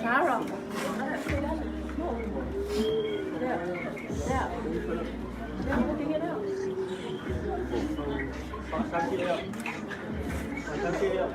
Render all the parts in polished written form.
Sarah. Ese,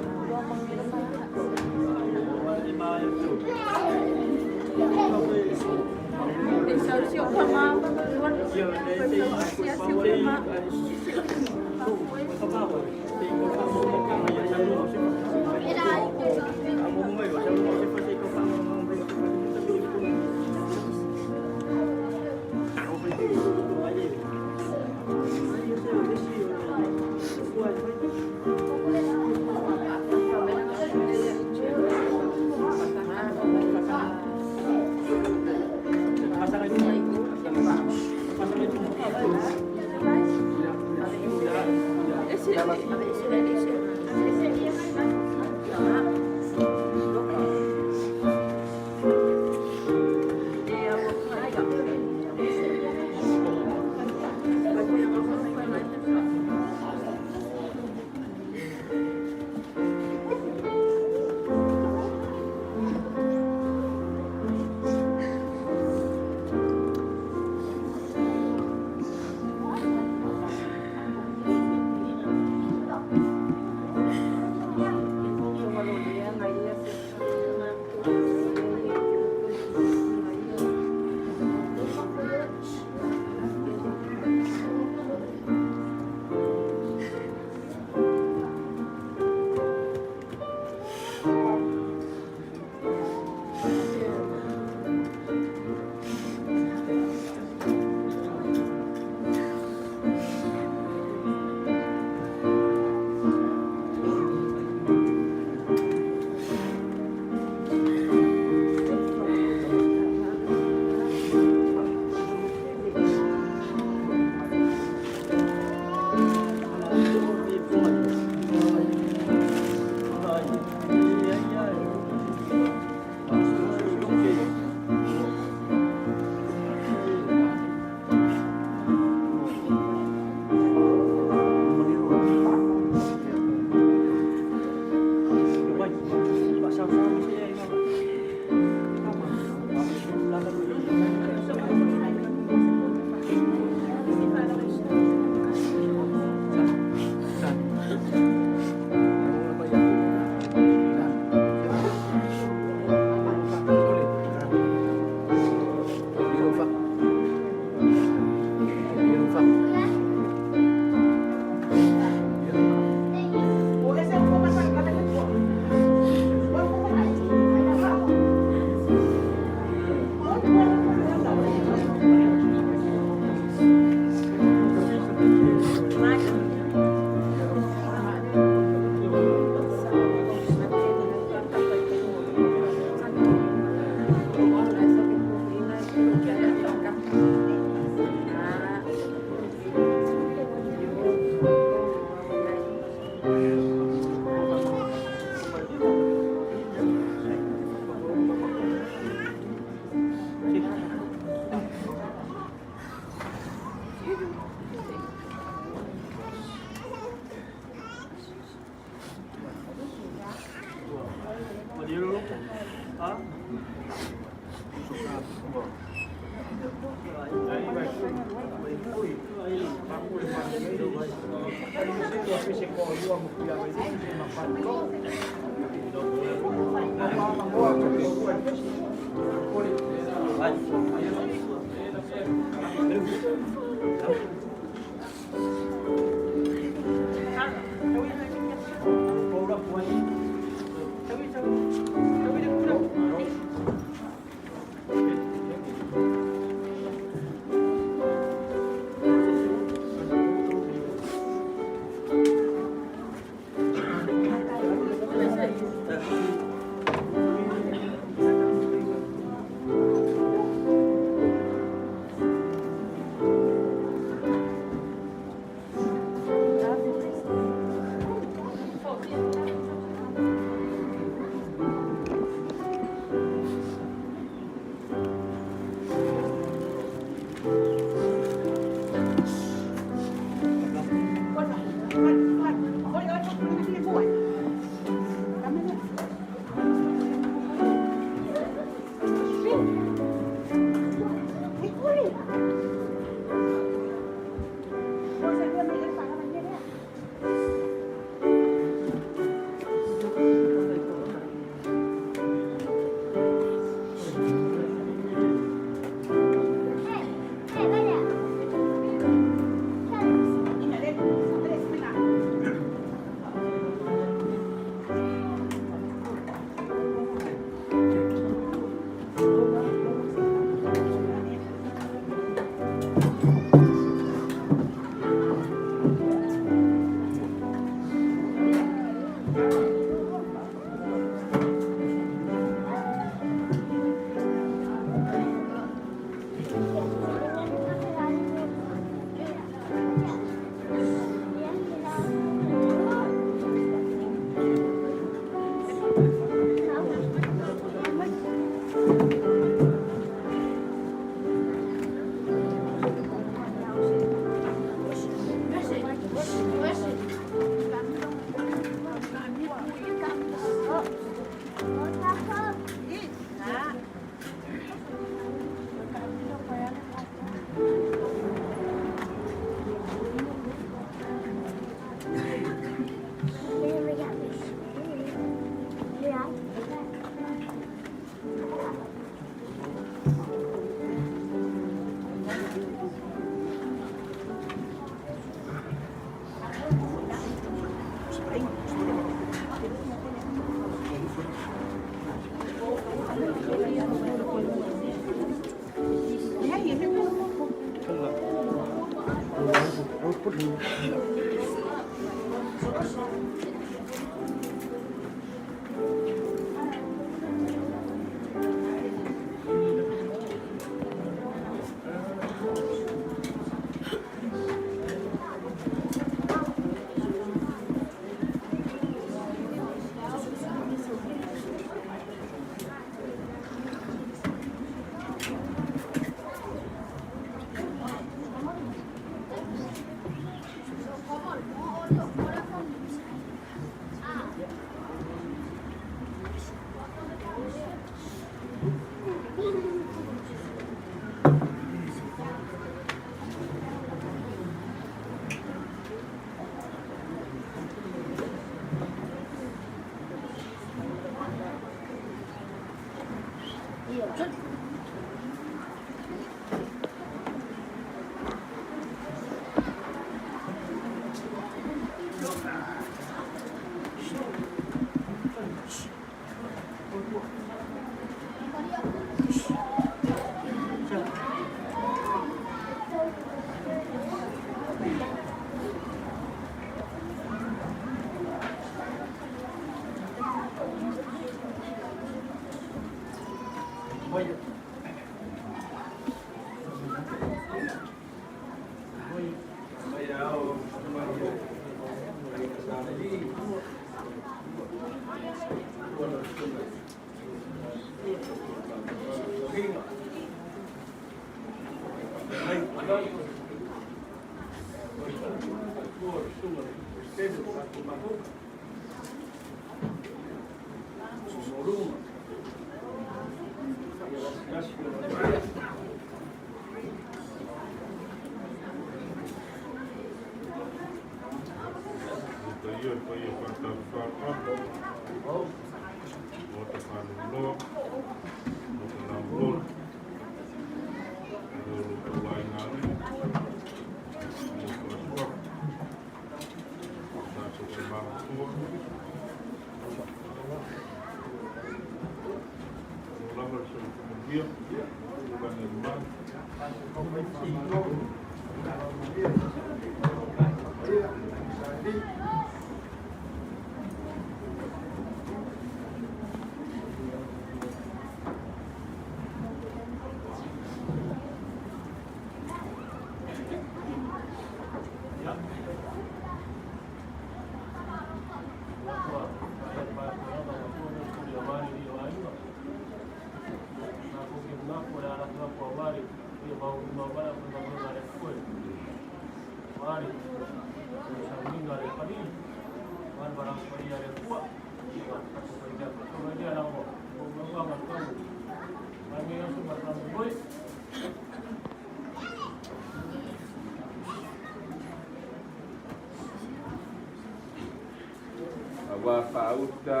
Ua faauta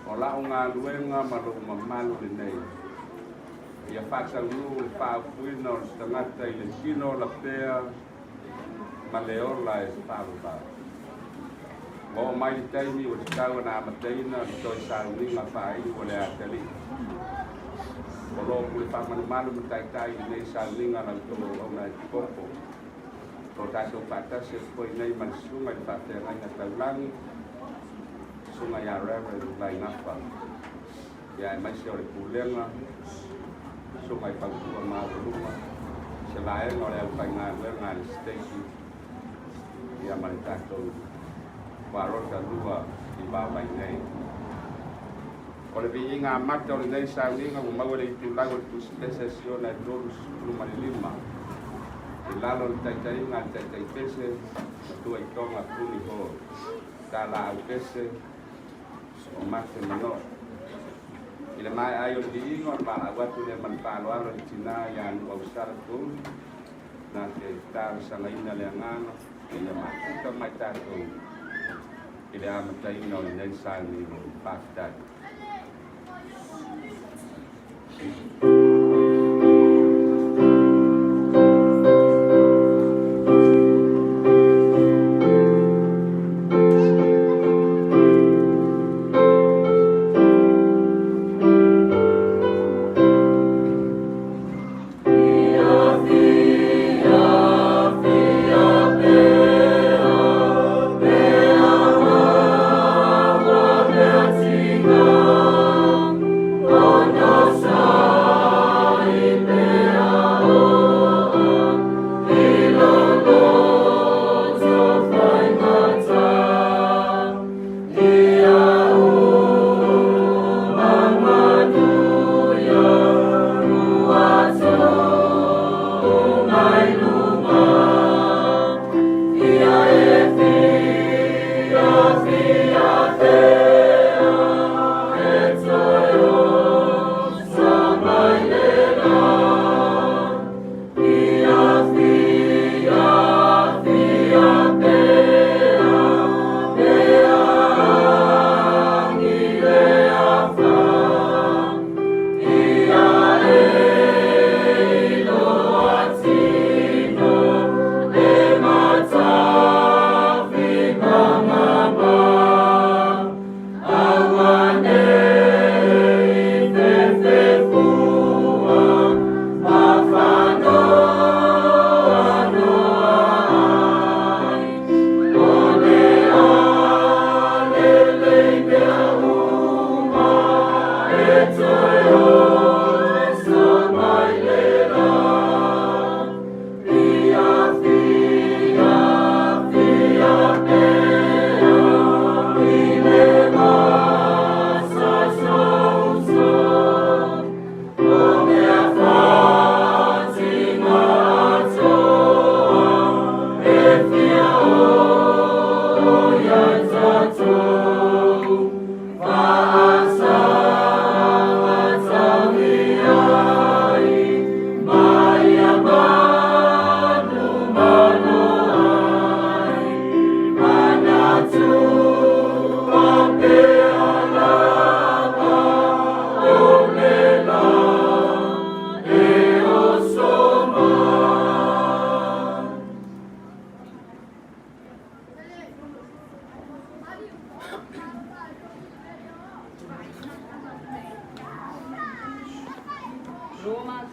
o lau galuega ma lou mamalu lenei. Ia faataunuu le faaupuina o le tagata i le tino ola pea ma le ola e faavavau. Ua oo mai le taimi ua tatau ona amataina le toe sauniga faaiu o le atalii. O lo o pule faamalumalu ma taitai i lenei sauniga la outou auauna epikopo. O tatou faatasi atu foi nei ma le susuga i le faafeagaiga taulagi, susuga ia Reverend Vaingafa, ia aemaise o le pulega, susuga i fautua maualuga, se vaega o le aufaigaluega a le Siteki, ia ma le tatou Kuarota 2 i Vaovai nei. O le viiga amata o lenei sauniga ua maua i le itulau o le Tusi Pese Siona e 35 i lalo o le taitaiga a le Taitaipese Matua i Tonga Puni Hall, Talaau Pese o Mate Manoo. I le maea ai o le viiga o le valaau atu lea ma le faaaloalo i le tinā ia Nuuausala Touli na te talosagaina le agaga ina ia mafuta mai tatou i le amataina o lenei sauniga. Faafetai.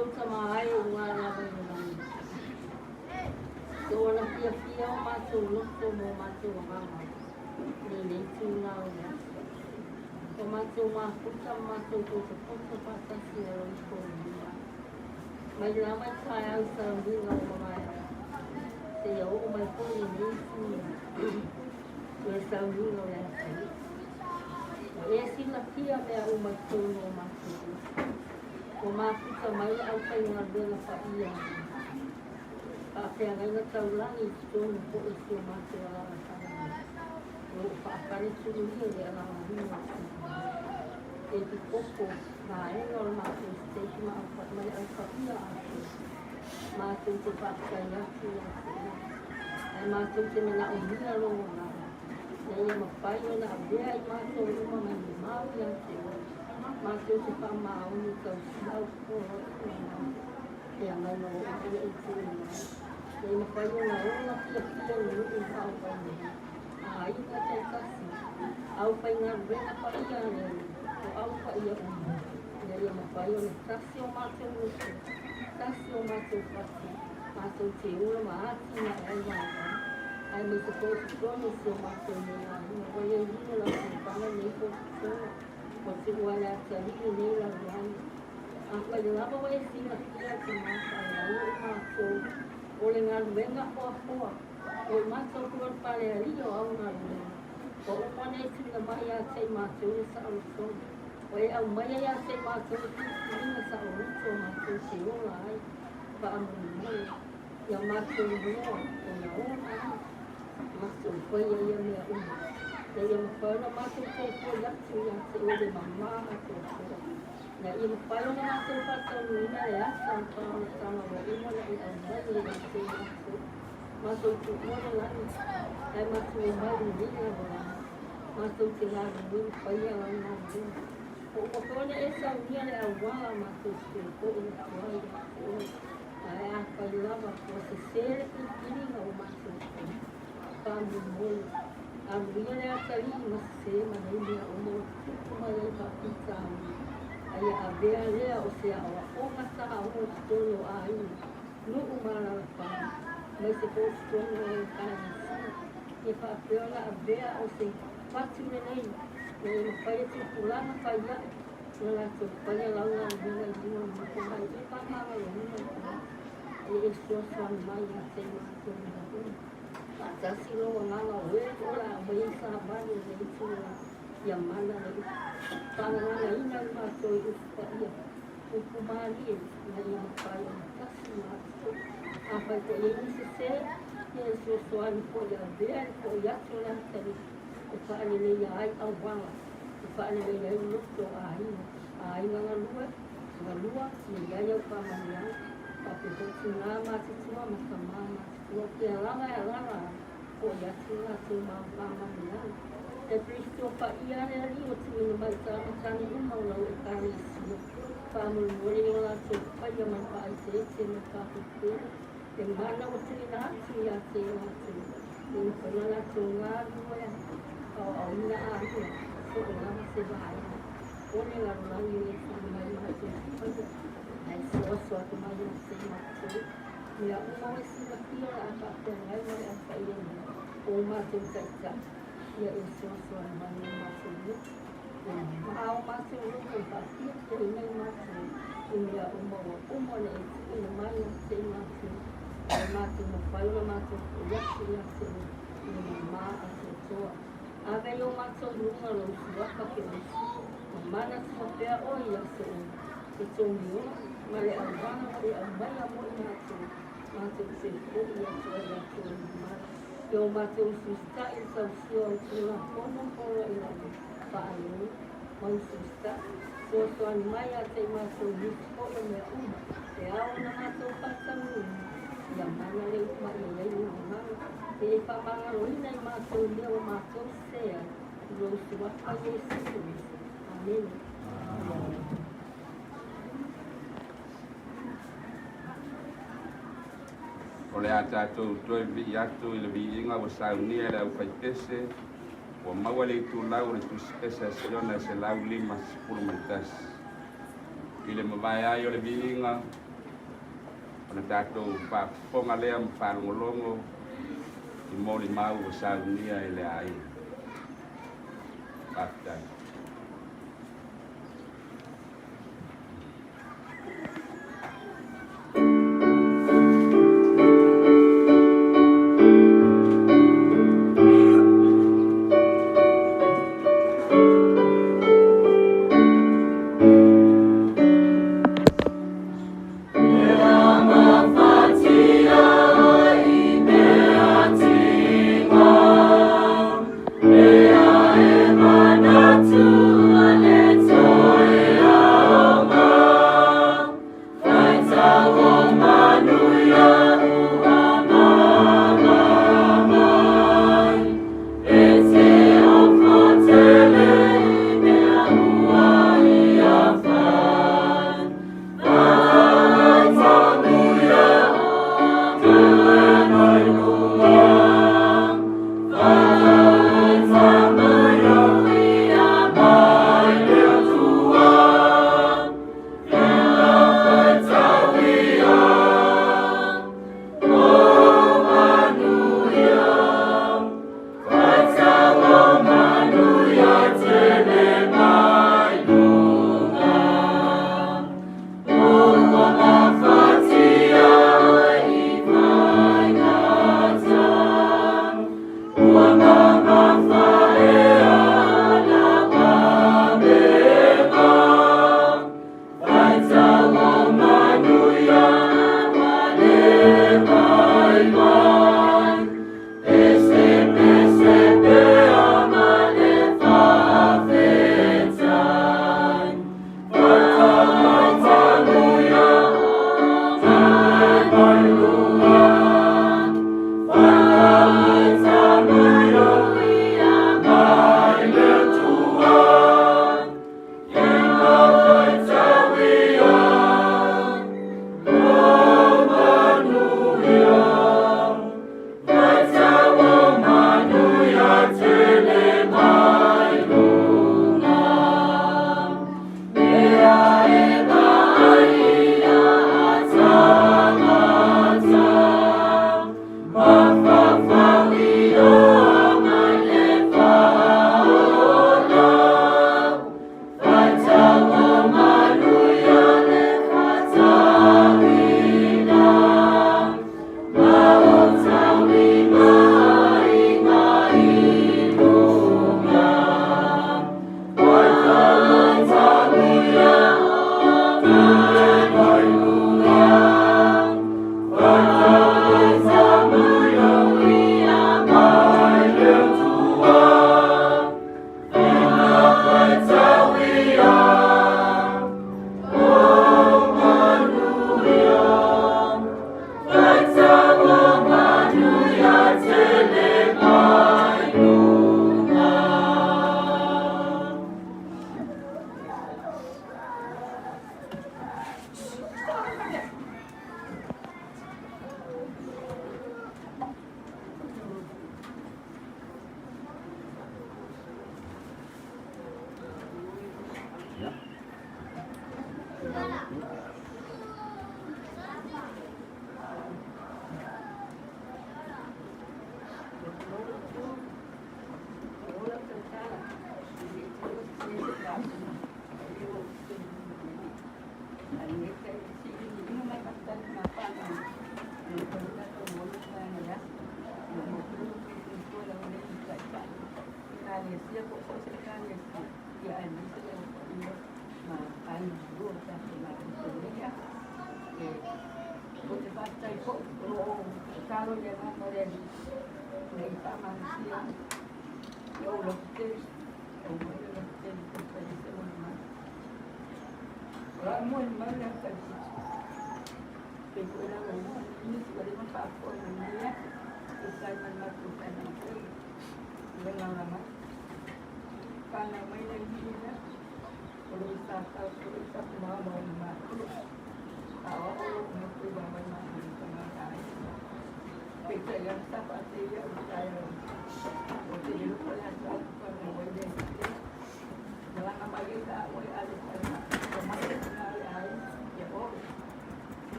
Matou Tama e i luga lava i le lagi, soona fiafia o matou loto ma o matou agaga i lenei itula o le aso. Ua matou mafuta ma matou potopoto faatasi i lalo ifo o le lima. Mai lava i taeao i sauniga ua mavae atu, seia oo mai foi i lenei itula i le sauniga o le atalii. Ua e silafia mea uma i totonu o matou loto. Ua mafuta mai le aufaigaluega paia a le faafeagaiga taulagi i totonu foi o si o matou alaalafaga nei, o lo o faafaletuluia i le alaalaina o le Tulafono. Epikopo, vaega o le matou stake ma le Au Paia atoa, matou te faafetai atu ia te oe, ae matou te manaomia lou agaga, ina ia mafai ona avea i matou uma mai mamao ia te oe, matou te faamaoni tausia au poloaiga ma au feagaiga ua uma ona e tuuina mai, ina ia mafai ona ola fiafia le nuu ma aufaigaluega, aiga taitasi, aufaigaluega paia a le Alii, o au paia uma, ina ia mafai ona tasi o matou loto, tasi o matou fatu, matou te ola ma atinae ai vaivai, aemaise foi o totonu o si o matou nei aiga. Ua i ai lino lau tofaga nei potopotoga, ua tuua e le atalii lenei lalolagi. Afai lava ua e silafia e tama faalaua i matou o le galuega hoahoa, o i matou foi o le falealii o au galuega, ua uma ona e tuuina mai ia te i matou le saolotoga, ua e aumaia ia te i matou le filifiliga saoloto matou te ola ai. Faamolemole ia matou iloa ona ola ai matou faia ia mea uma, ina ia mafai ona matou toe foi atu ia te oe le mamā atoatoa, ina ia mafai ona matou faataunuuina le ata o le faaolataga ua uma ona e aumaia ia te i matou. Matou tuua le lagi, ae matou omai i lenei lalolagi, matou te galulue ma faia lau galuega. Ua uma foi ona e saunia le auala matou te toe foi atu ai ia te oe. Ae afai lava ua sese le filifiliga ua matou faia, faamolemole, amuia le atalii ma sese ma nei mea uma ua tutupu mai ai faafitauli, a ia avea lea o se aoaoga taua i totonu o aiga, nuu ma alaalafaga, aemaise foi o totonu o Ekalesia, ia faapea ona avea o se fatu lelei ina ia mafai e tupulaga fai ae ona latou faia lau galuega i luga o le nofoa e faamagaloina le tagata. Ia e fesoasoani mai ia te i matou mea uma. Faatasi lou agaga o e o le a aumai ai savali o lenei itula ia mana le upu. Faagaganaina i matou i upu paia, upu malie ina ia mafai ona tasi matou. Afai foi e i ai ni sese, ia e fesoasoani foi e avea le foi atu o le atalii e faaleleia ai auala, e faaleleia ai loto o aiga, aiga galue, galua, ia i ai au faamanuiaga, faapea foi tinā matutua ma tamā matutua, o fea lava e alaala ai, foi atu le latou faamanuiaga. E Keriso paia le Alii ua tuuina mai i taamatagi uma o lau Ekalesia, faamolemole i o latou paia ma le faaeteete ma le faapelepele, le mana ua tuuina atu ia te i latou, ina mafai ona latou galulue ai, aoaoina aiga, so o lava se vaega o le lalolagi o le tuuina mai i matou paia, ae soasoa atu mai ia te i matou. Mea uma ua e silafia o le a faafeagai ma le Au Paia nei, o matou taitai, ia e fesoasoani mai i o matou loto, ia mamao o matou loto e faafiafiaina i matou i mea uma ua uma ona e tuuina mai ia te i matou, ae matou mafai ona matou foi atu ia te oe i le mamā atoatoa. Ave i o matou luga lou suafa keriso, ma manatua pea oe i aso uma, e togiola ma le auala ua e aumaia mo i matou, matou te foi atu ai ia te oe mamao. Ia o matou usuusitaʻi i le tausia o au Tulafono ma poloaiga uma, faalogo ma usuusitaʻi, fesoasoani mai ia te i matou nisi foi o mea uma e ao ona matou faataunuuina, ia mana le uma ia i ai lou agaga, ia e faamagaloina i matou i mea ua matou sese ai, i lou suafa Iesu Keriso. Amene. O le a tatou toe vivii atu i le viiga ua saunia e le aufaipese, ua maua i le itulau o le Tusipese a Siona e 151. I le mavae ai o le viiga, Ona tatou faafofoga lea ma faalogologo i molimau ua saunia e le aiga. Faafetai.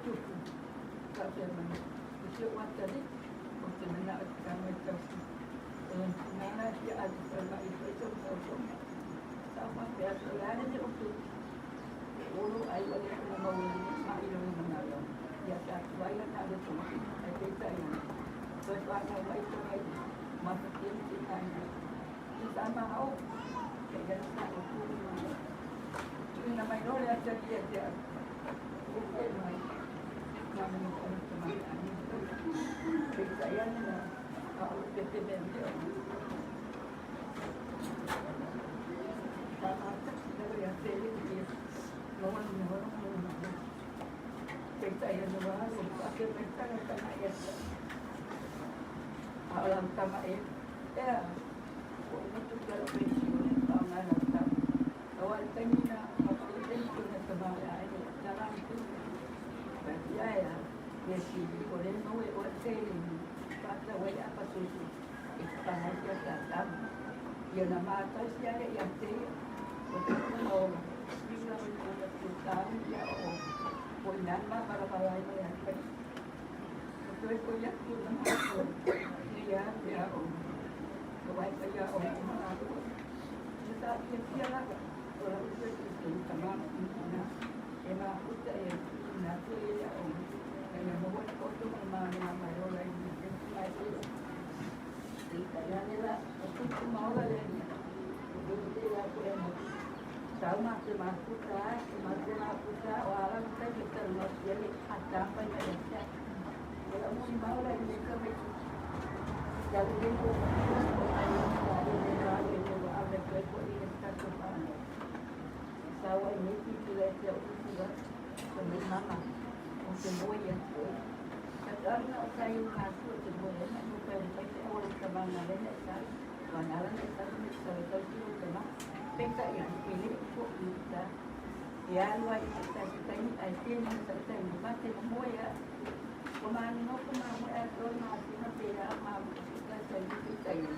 tupu faapea mai o si o'u atalii ou te mana'o e taga i tausi o lona tinā la e fia ave falemai e fai sona taotoga. Sa ou faapea atu, “O le a le mea ua tupu?” Olo ai ua le ona maua ma'i lona magalo ia sa tuai lana ave togafiti, ae peitai ane toe fanau mai tamaiti mafatia ma tigaina ia sa maao ia sa o tuuina tuuina mai loa le atalii ia te au ou mai ma tamaaiga. Peitai ane la a o pepe mea mea faamatasi lava ia te ia maua lona. Peitai ane ua alu faapea mai tala tama'i atu a o lau tama ea ua uma tupe a lau penisione faaaoga e lau tama auā le taimi na penisione a tamaaleaga tala tupe ae a le sili o lea maua e oe seleni faatau ai le apa susu e paga ai sia tatama ia na matausi ale ia te ia o te ola ila o te tau ia o o ina ma balabala ai ma le pai o toe ko ia tu na ma ia ia o o vai pa ia o ma la ko sa ia ia la o la u te tama na e ma uta e na tu ia o ia mo ko to ma na ma o la i mai i ta ia la o tu ma ola le ni o te ia ko e mo sau ma te ma puta ma te ma puta o ala te te te no ia le ata pa ia ia o la mo ma ola i ka me ya le ko o ai ya le le le le a le ko i sta ko pa sau ai ni ti le te o ti wa ko me mama o te mo ia ko sa ta na o sai ma su te mo ia no pe pe te o ta ma na le na sa wa na la na sa ni sa ta ti o te ma pensa ia ele ko i ta ia lua i ta ta ni ai te ni sa ta ni ma te mo ia ko ma no ko ma mo e to ma ti na pe ya ma ta sa ni ti ta ia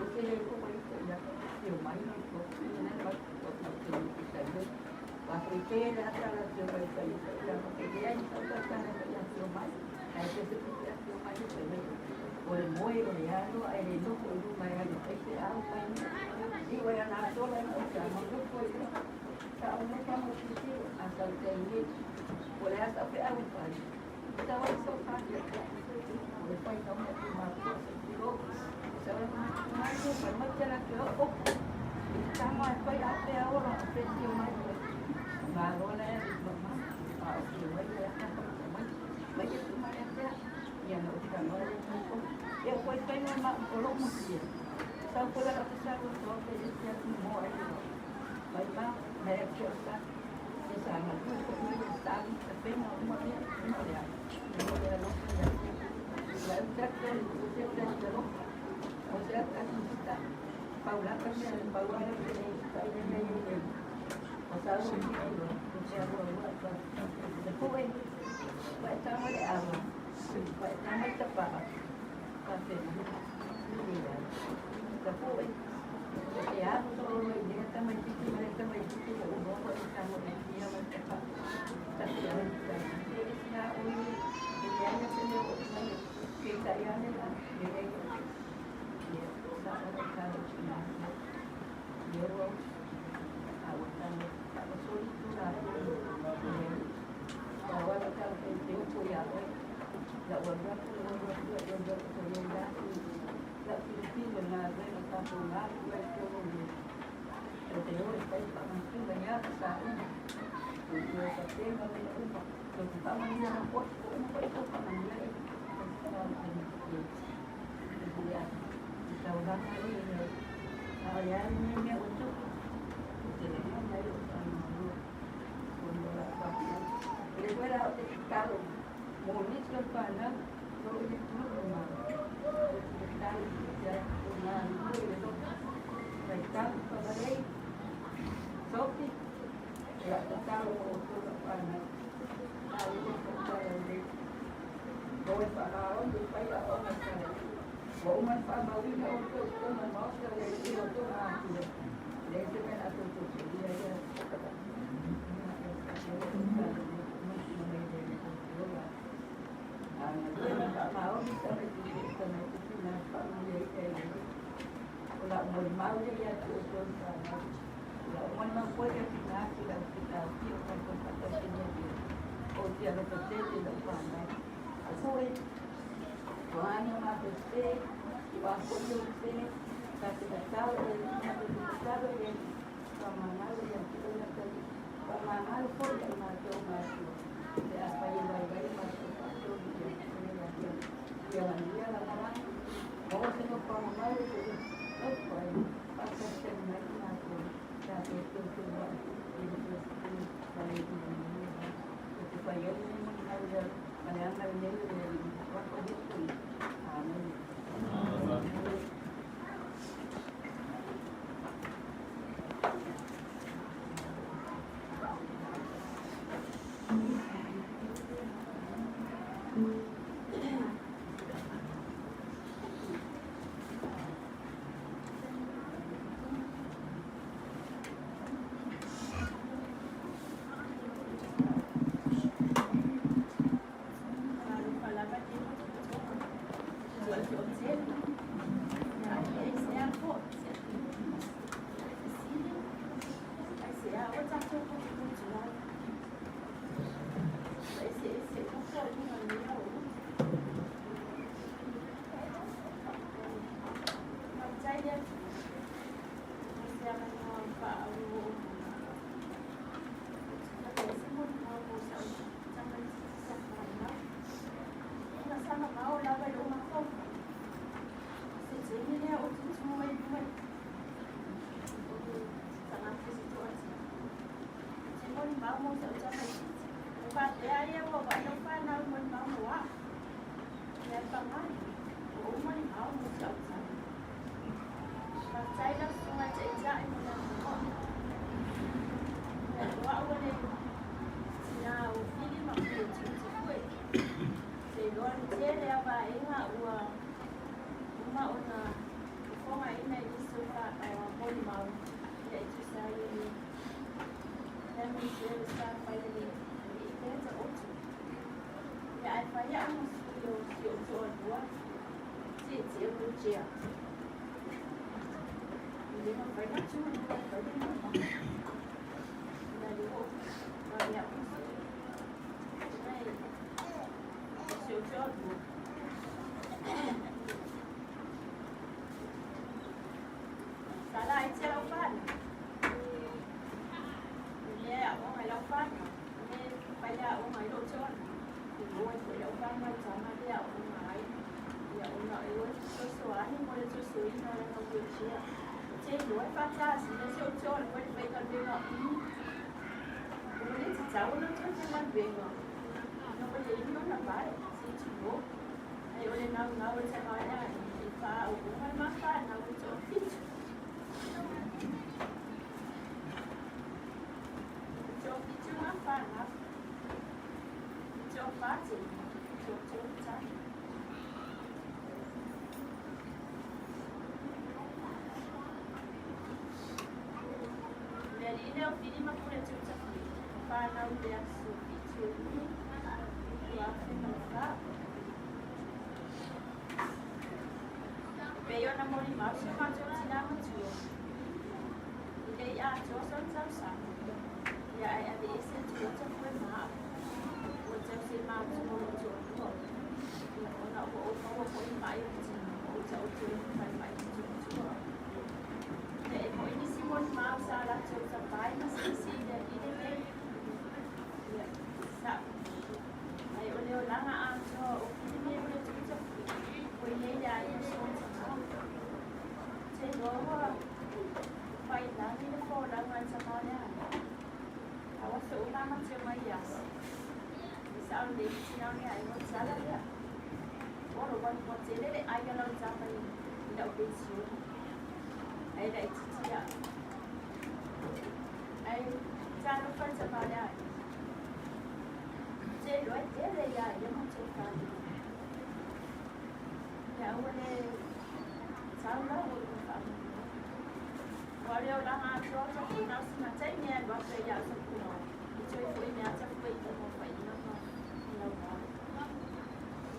o te le ko i ta ia te o mai no ko ni na ma ko ta te ni ti ta ia wa ko te la ta la te o ta ia ta ko te ia ni ta ta na ia te o mai ai te te te te o mai te me o le moe o le alo ai le nofo i luma e alo ai te au pai i o ia na tola i o ta ma ko i sa o me ta mo ti a sa te ni o le asa pe au pai ta wa so fa ya o le pai ta mo ma ko se ti o sa wa ma ma ko pa ma te la ke o i ta ma pai a pe a ora pe ti o mai ma lo le ma ma a o ke wa ya ka mai mai tu ma ya ia na o ta no le ko e ko pai no ma o lo mo ti sa ko la ka sa ko to te te mo ai mai ma me ke o sa e sa na ko ko ni sa ni te pe no mo ni mo le mo le lo ya la ta te te te lo o sea ta ta Paula también Paula te está ahí o sea o sea o o wa ta mo le agua wa ta mo ta pa pa te ni ya ta po ya to lo ni ta mai ti ti ta mai ti ti o bo ta mo ni ya ma ta pa ta ya ta ni na o ni ya ya se le o na ke ta ya ne la ni ne ya sa o ta na yo a wa ta ne ta o so tu la ya wa ta te te o ya la wa ra ko wa ra ko wa ra ko ya la la Filipino na re ta ko na wa ko ni te o está pa ma tu ba ya sa u yo sa te ma me u to pa ma ni na ko ko ko ko pa ma ni ya ta wa na ni a ya ni me u tu te le no ya yo sa no cuando la pa le fuera talo mo ni so pa na to ni tu ma talo ya na ni lo talo pa ba lei sopi la talo o tu pa na talo ko pa le ko pa na o ni pa ya o na sa o man pa ma wi na o to ko man ma sa le i o to a le se me na to to ya ya.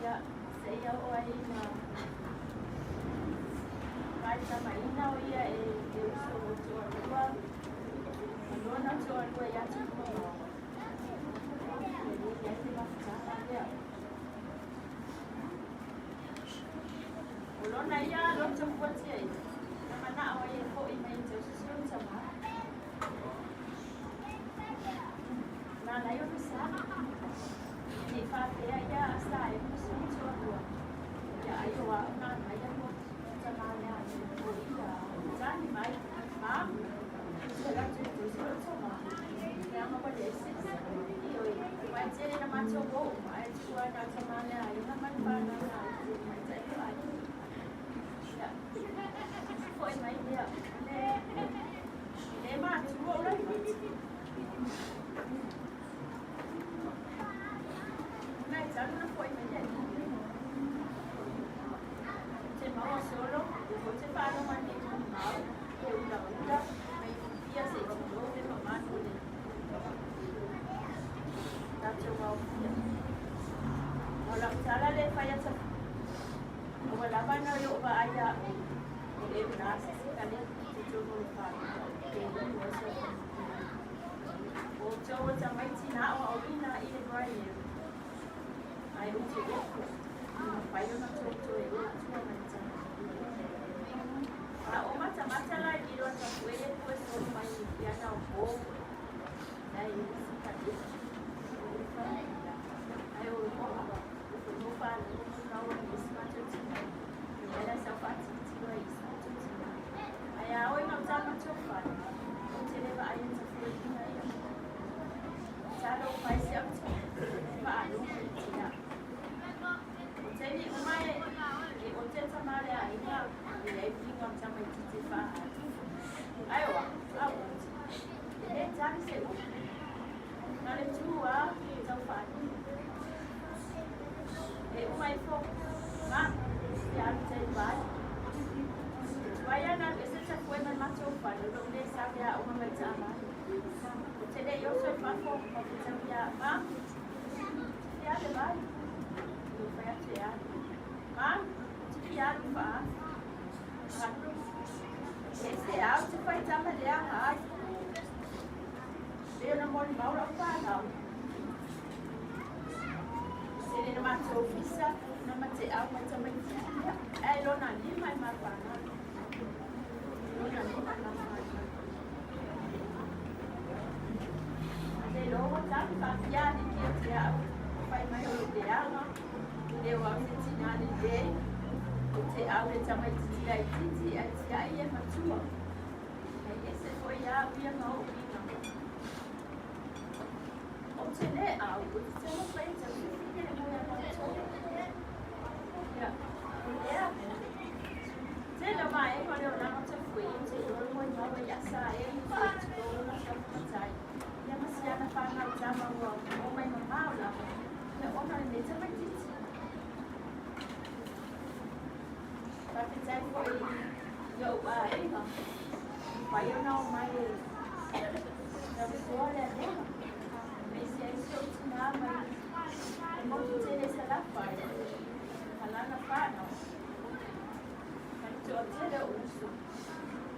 Ya o ai ma faitamaina o ia e e uso o toalua ma lona toalua i atunuu mamao. E momoli ai le mafutaga lea. O lona ia loto fuatiaina, na manao ai e fo'i mai e tausi lona tamā. Na ala ai ona sa, ina ne i faapea ia a sa ai ona sui toalua, ia ai o a'u na agaia lua tamā lea o ia tali mai, Mā, ou te alu atu e tausi lo'u tamā, leaga ua leai se isi. Ioe, aua e tele ina matou o uma, ae tuu lava na o le tamā le aiga ma le fanau na ala tamaitai o aiga. Ia, fo'i mai lea, e lē matua o Laumati. Ona e talu ona fo'i mai le alii. Ou te maua solo, lea foi ou te faalogo ane i molimau, he ulaula, mai fia se i tulou le mamalu o le tatou aofia. O lau tala lea e fai atu, ua lava ona e oo vaai ia oe, e le una se sika lea i totonu o le palota pe lulu ai se atunuu. O outou o tamaiti na aoaoina i le Brian, ae ou te ofu e mafai ona tou toe o i tua ma le tamaiti. A o matamata la i lilo atu e le pue solo mai i piana o po, ae i sika lea. Ae o o faalogo i isi matou tina. Ia la sau faatitilo ai i isi matou tina. Ae a o i gauta le matou fale, ou te le vaai atu fuefuga ia. Masalo ua fai si au faalogo i le tina. O taimi uma e ote le tama a le aiga e i ai uiga o le tamaitiiti e faaali. Ae o au, a ua ote, e le tali se upu. Na o le tu lava tau faalima. E uma ifo, ma, te alu tai vai. Tuai ana alu ese tafue ma le matou fale, o lou le save aoga mai taavale. Ou te le i oso i fafo, ma fetau ia, ma, ou te fia alu e vai. Ou fai atu e alu. Ma, ou te fia alu i faafu. Alu. E se a ou te fai tama leaga ai. Pei ona molimau lau fanau. Tele na matou ofisa na mateau mai tamaiti ia ae lona lima e mapana lona lima e mapana le logo talu faafia aliki o te au fai mai o lou leaga e le o au se tina lelei o te au le tamaititi laititi ae tiai e matua ai ese foi au ia ma o'u uiga. Ou te le au, ou te taumafai e taufifine le moe a matou. Ia, o lea, tele o vaega o le olaga o Tafuei ou te iloa le moemau ai ia Sae i le tulou lona taumatai. Ia ma si ana fanau tama ua omai mamao lava, ia ona o lenei tamaitiiti. Faafetai foi i ou aiga, mafai ona omai e tausoa le alega. Aemaise ai si ou tinā mai le motu tele i Salafai ma lana fanau ma le toatele o uso.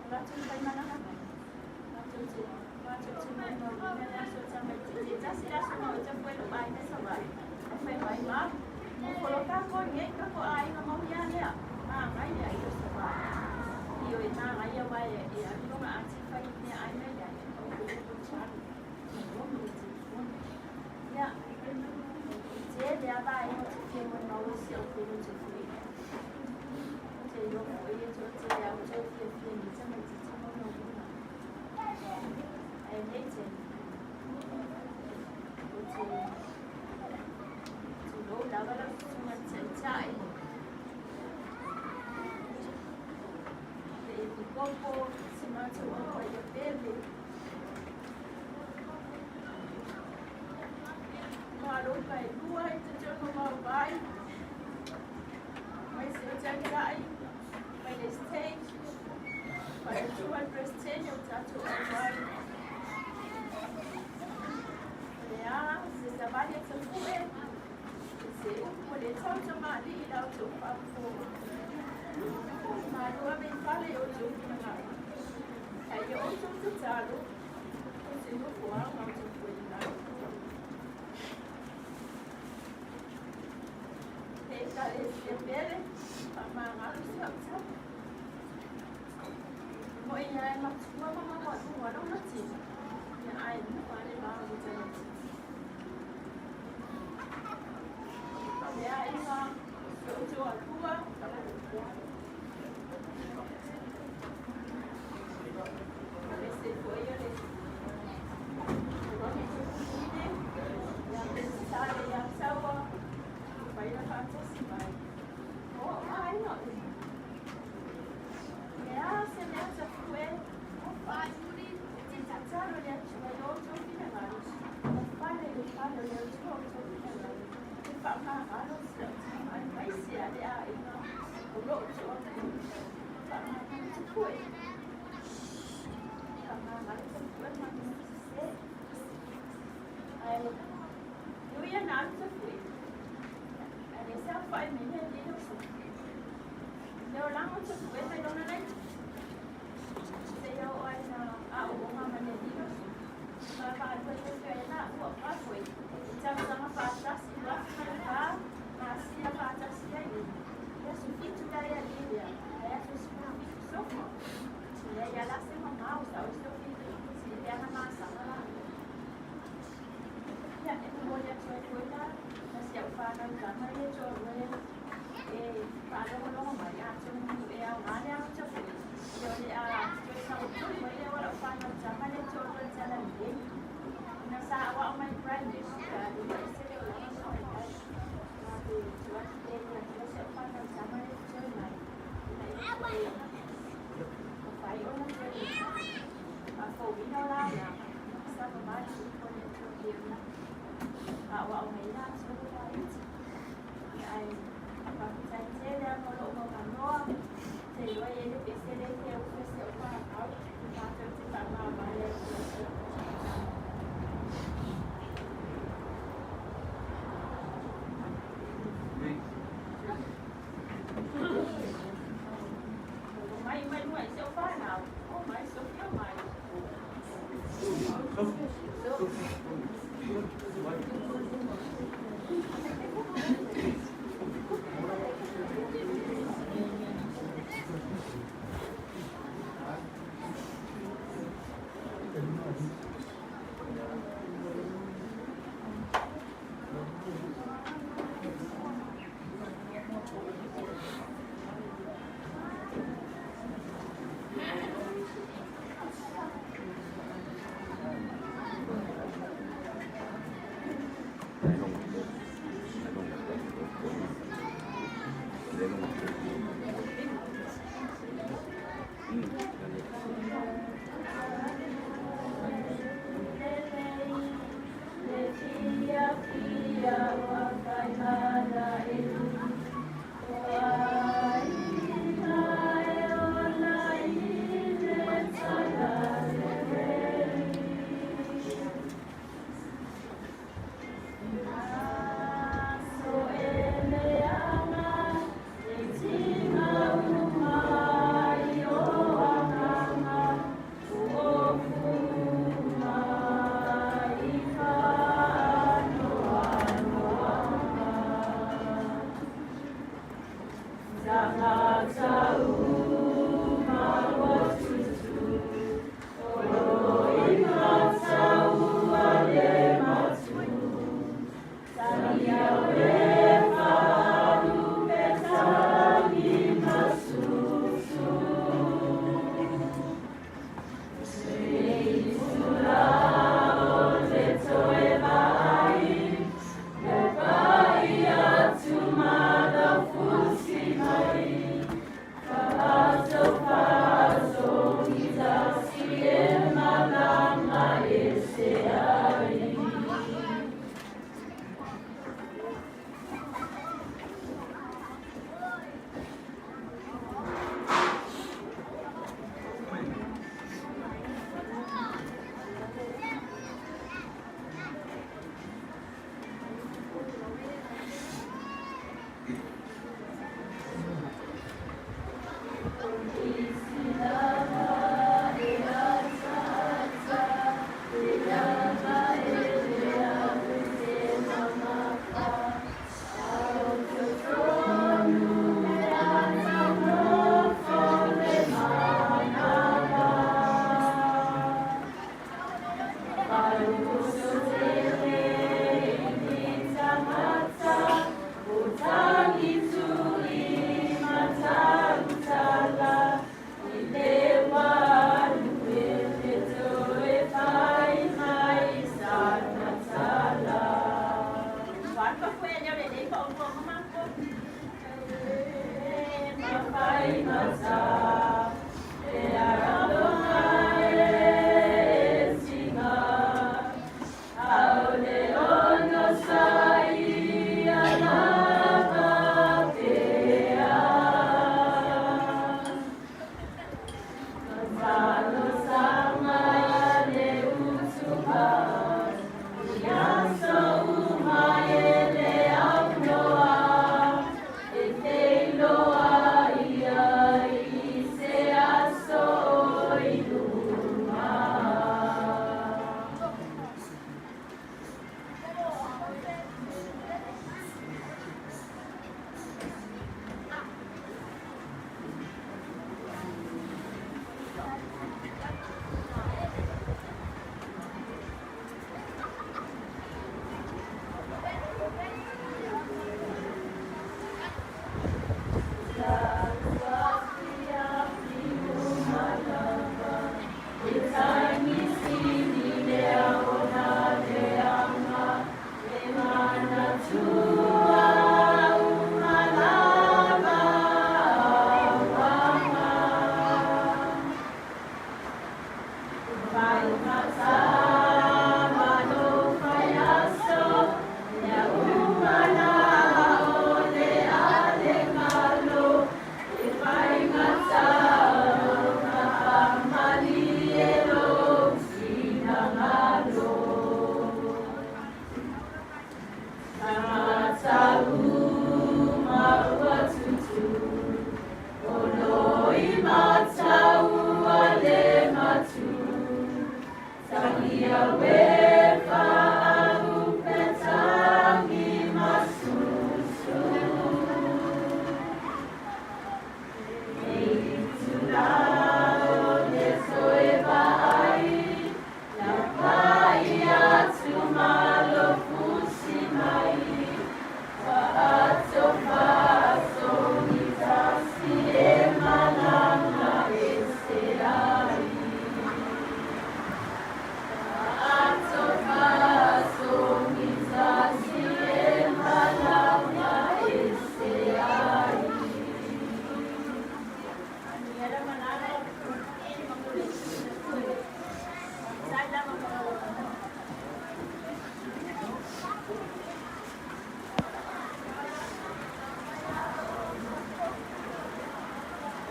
O latou faimalaga mai, matou te matou te molimauina le aso tamaitiiti. E tasi le aso na o ita foi lou aiga i Savaii, ae fai mai, Ma, ua poloka koe nei kako aiga mau ia lea, magaia i o Savaii. Ioe, magaia aua e alu lona ati fai meaai mai ai, o ko talu. Lomi le telefoni. Ia, tele lava vaega ou te fia molimau ai si au pele o Tafuei. Ou te iloa foi e toatele a outou e fiafia i nei tamaitiiti molimauina. Ae nei taimi, ou te tulou lava lau susuga i le taitai, le epikopo, si matou aupaia pele. Malo paelua i totonu o Vaovai, mai se o taitai, mai le state, faletua le Peresetene o tatou auai. O le a se savali a Tapue, se upu Ua le tautamalii i la outou faafofoga. Malo ave i fale i outou finagalo. Ae ia outou tatalo, ou te nofo lava ma outou fuaina ai. Le Ekalesia pele, faamagalo si au tama. Mo'i lava e matua ma maualuga lona tino, ia ae nua le va o le tamaitiiti. Le aiga, si ou toalua. Aemaise foi o le fine ia Pesale ia Saua, mafai ona faatasi mai. O aiga uma. Le a se mea tafue, ou te tatalo i le Atua i o outou finagalo, ia fale i le fale o le Atua outou finagalo, e faamagalo si au tama aemaise lava le aiga o lo o toalua. Faamagalo tupue. Faamagalo tupue ma sese. Ae e ui ana alu tupue. Ae le saofai mai le alii le usoga. Le olaga o tupue mai lona laitiiti. Seia oo ai ina aooga ma le alii le usoga. Vaavaalua ifo ai ana ua foi i tausaga faatasi 2004 masia faatasi ai le aso 7 la e alii lea ae aso 17 sofa. Leai lava la se mamao sa o se leaga masaga la. Ia, e momoli atu ai foi la na si au fanau tama ia toalua e faalogologo mai, atonu e aoga le alo tafue, ia o le a toe sagatonu ai le au a lau fanau tama lea toalua i le talalelei. Ina sa aoao mai primary school a lua ese le olaga ma taitai. Ma pe tuu atu pea i le Atua si au fanau tama lea totoe mai, ina ia toe mafai ona toe faafouina o laulaga, sa mamali foi le Atua pei ona aoao mai ai latou e laiti. Ae faafetai tele lava mo lou avanoa. Ou te iloa e i ai le pese lea e fia usu ai si au fanau matou te faamavae ai i le Atua. Omai mai luga i si au fanau. Omai, Sofi, omai. Le fiafia ua faimana e o aiga e ola i le talalelei. Aso e leaga e tiga uma i o agaga uofu mai i faanoanoaga. Tagata uma ua tutu o loimataua le matu. Tagia e faalupe tagi masusu. Se itula o te toe vaai, le pai atu ma lau fusi mai.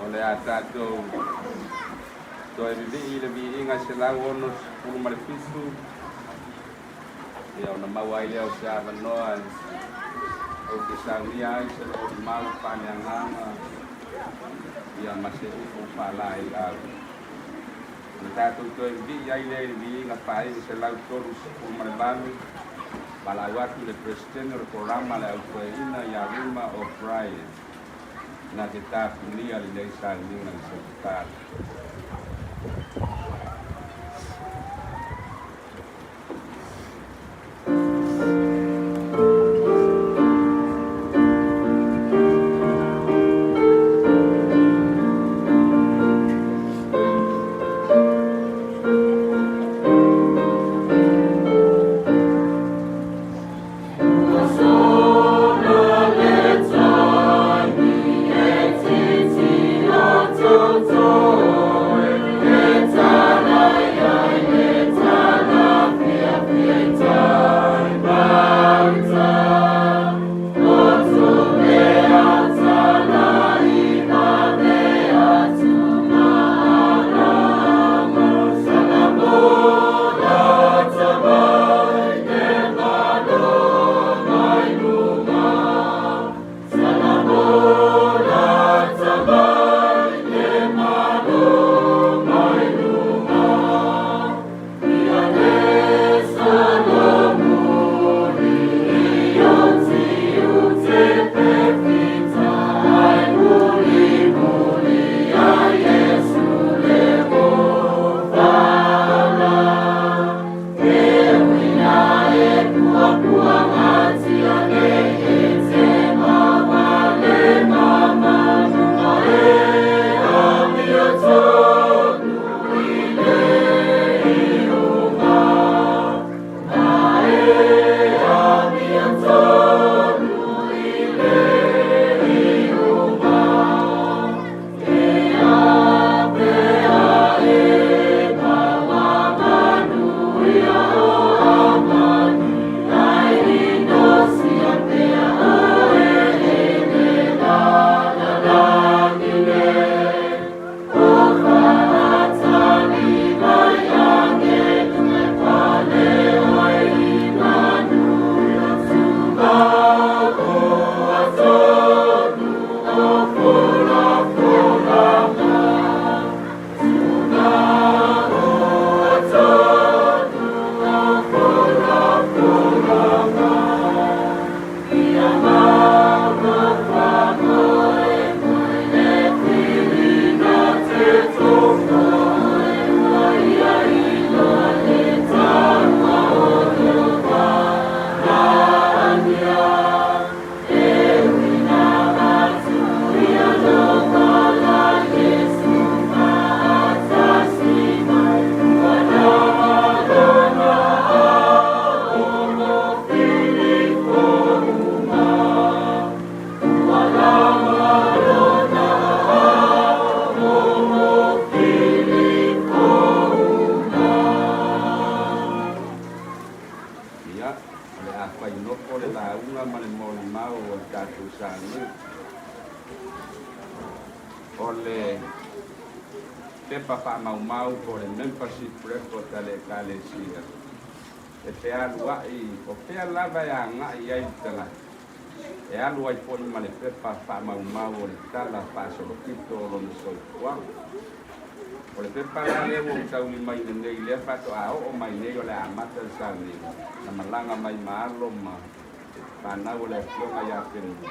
O le a tatou toe vivii i le viiga 167, ia ona maua ai lea o se avanoa ou te saunia ai se lo'olimau faaleagaga ia ma se upu faalaeiau. Ona tatou toe vivii ai lea i le viiga faaiu 138. Valaau atu i le Peresetene o le Korama le Au Toeaina ia Rima O'Brien na te tapunia lenei sauniga i se tatalo. Ua tatou sauniga. O le pepa faamaumau po o le membership record a le Ekalesia e fealuai o fea lava e agai i ai le tagata, e alu ai foi ma le pepa faamaumau o le tala faasolopito o lona soifuaga. O le pepa la lea ua ou taulimaina nei lea faatoa oo mai nei o le a amata le sauniga, na malaga mai ma alo ma fanau o le Afioga ia Fenua.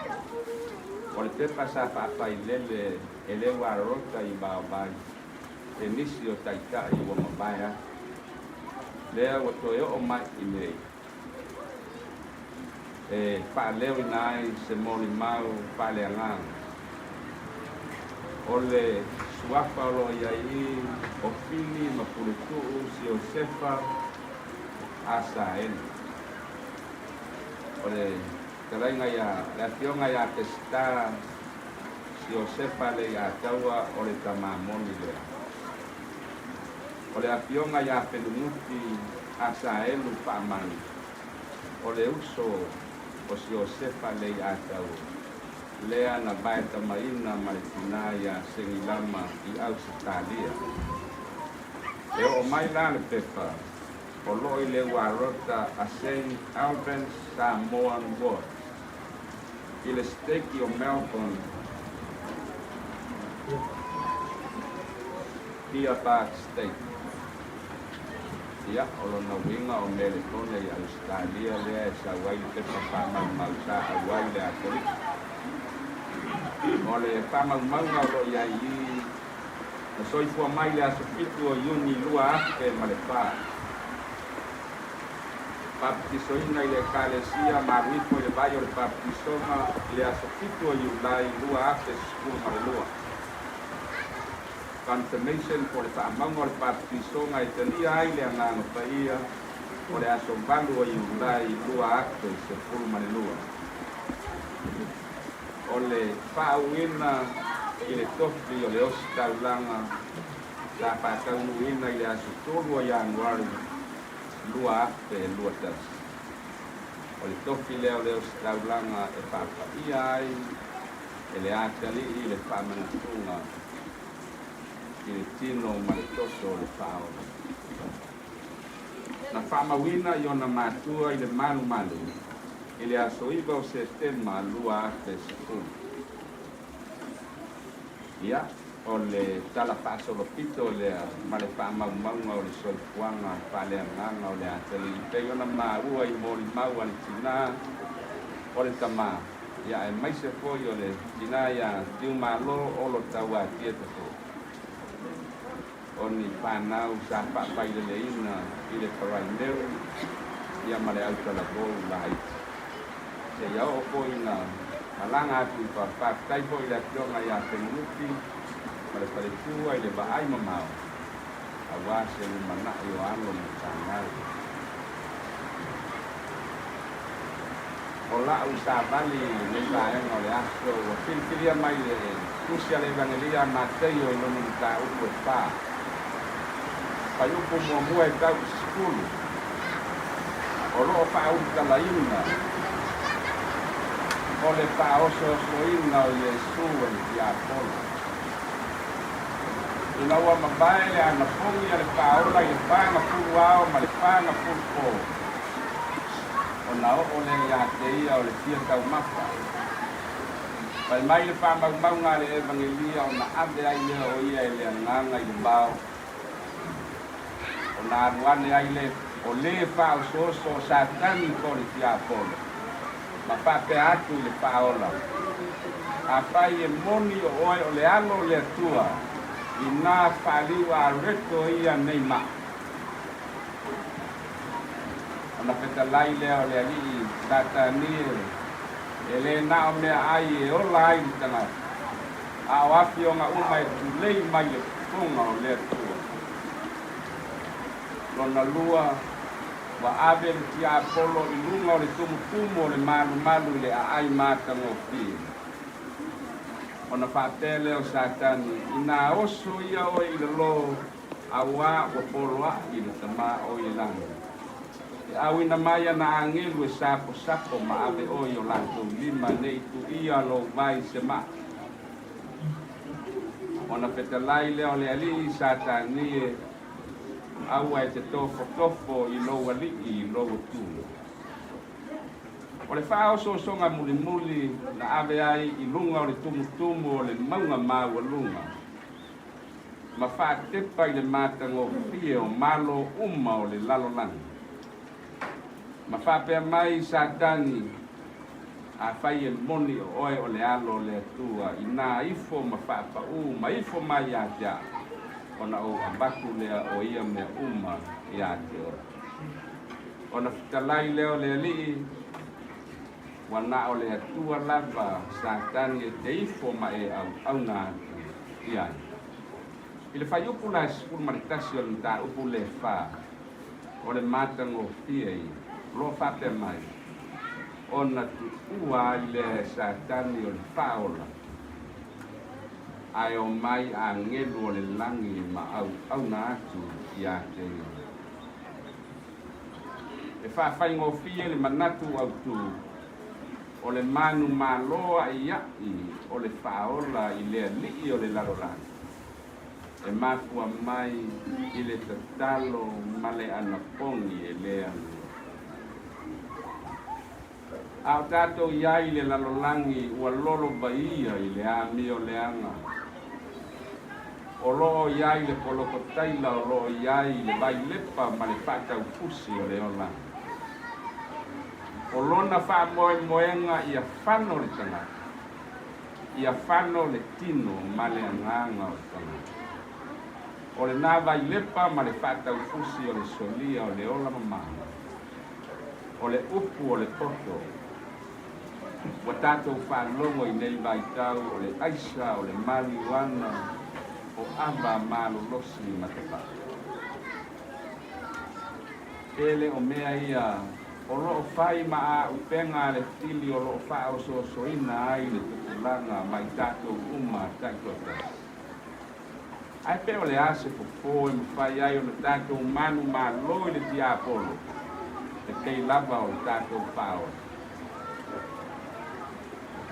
O le pepa sa faafailele e le ua rota i vaovai e nisi o taitai ua mavae atu. Lea ua toe oo mai i nei e faaleoina ai se molimau faaleagaga. O le suafa o lo o i ai i o Fili ma Puletuu Siosefa Asaeli. O le fetalaiga ia le Afioga ia Peseta Siosefa Leiataua o le tama moni lea. O le Afioga ia Fenunuti Asaelu Faamanu, o le uso o Siosefa Leiataua lea na vaetamaina ma le tinā iā Segilama i Ausetalia. E oo mai la le pepa o lo o i le uarota a Saint Albans Samoan Ward i le Seteki o Melbourne, Deer Park Stake. Ia, o lona uiga o Melepone i Ausetalia lea e sau ai le pepa faamaumau sa auai i le Akoliki. O le faamaumauga o lo o i ai i na soifua mai i le aso 7 o Iuni 2004. Papatisoina i le Ekalesia ma alu ifo i le vai o le papatisoga i le aso 7 o Iulai 2012. Confirmation po o le faamauga o le papatisoga e talia ai le Agaga Paia o le aso 8 o Iulai 2012. O le faauuina i le tofi o le ositaulaga sa faataunuuina i le aso 3 o Ianuari 2021. O le tofi lea o le ositaulaga e faapaia ai e le atalii le faamanatuga i le tino ma le toto o le faaola. Na faamauina i ona matua i le malumalu i le aso 9 o Setema 2010. Ia, o le tala faasolopito lea ma le faamaumauga o le soifuaga faaleagaga o le atalii pei ona maua i molimau a le tinā o le tamā, ia aemaise foi o le tinā iā Tiumalo Olo Tauatia Tafo. O ni fanau sa faafaileleina i le Paraimeu ia ma le autalavou laiti. Seia oo foi ina malaga atu i fafo. Faafetai foi i le Afioga ia Fenunuti ma le faletua i le vaai mamao aua se lumanai o alo ma fanau. O la'u savali i lenei vaega o le aso ua filifilia mai le Tusi a le Evagelia a Mateio i lona mataupu e fa, fuaiupu muamua e tau i le 10, o lo o faaulutalaina o le faaosoosoina o Iesu e le tiapolo. Ina ua mavae le anapogi a le faaola i le 40 ao ma le 40 po, ona oo lea ia te ia o le fia taumafa. Fai mai le faamaumauga a le Evagelia ona ave ai lea o ia e le Agaga i le vao, ona alu ane ai le o lē faaosooso o Satani po o le tiapolo, ma faapea atu i le faaola, Afai e moni o oe o le Alo o le Atua, inā faaliu areto ia nei maa. Ona fetalai lea o le alii Satani e, e le na o meaai e ola ai le tagata, a o afioga uma e tulei mai le fofoga o le Atua. Lona lua, ua ave le tiapolo i luga o le tumutumu o le malumalu i le aai matagofie. Ona faapea lea o Satani, Inā oso ia oe i lalo, auā ua poloaʻi le Tama o i le lagi. E auina mai ana agelu e saposapo ma ave oe i o latou lima ne i tuia lou vae i se maa. Ona fetalai lea o le Alii i Satani e, Aua e te tofotofo i lou Alii i lou Atua. O le faaosoosoga mulimuli na ave ai i luga o le tumutumu o le mauga maualuga, ma faatepa i le matagofie o malo uma o le lalolagi. Ma faapea mai Satani, Afai e moni o oe o le Alo o le Atua, inā ifo ma faapaū ma ifo mai ia te au, ona ou avatu lea o ia mea uma iā te oe. Ona fetalai lea o le Alii, Ua na o le Atua lava Satani e te ifo ma e auauna atu i ai. I le fuaiupu la e 11 o le mataupu le fa, o le matagofie ia, o lo o faapea mai, Ona tuua ai lea e Satani o le faaola, ae omai agelu o le lagi ma auauna atu ia te ia. E faafaigofie le manatu autu o le manu malo aʻiaʻi o le faaola i le alii o le lalolagi, e mafua mai i le tatalo ma le anapogi e le alualu. A o tatou i ai i le lalolagi ua lolo vaia i le amio leaga, o lo o i ai le polokotaila o lo o i ai le vailepa ma le faataufusi o le olaga. O lona faamoemoega ia fano le tagata, ia fano le tino ma le agaga o le tagata. O lena vailepa ma le faataufusi o le solia o le ola mamao, o le upu o le poto. Ua tatou faalogo i nei vaitau o le aisa, o le maliuana, o ava malolosi ma tapaa. Pe le o mea ia o lo o fai ma aaupega a le fili o lo o faaosoosoina ai le tupulaga ma i tatou uma taitoatasi. Ae pe o le a se fofo e mafai ai ona tatou manumalo i le tiapolo, e pei lava o le tatou faaola.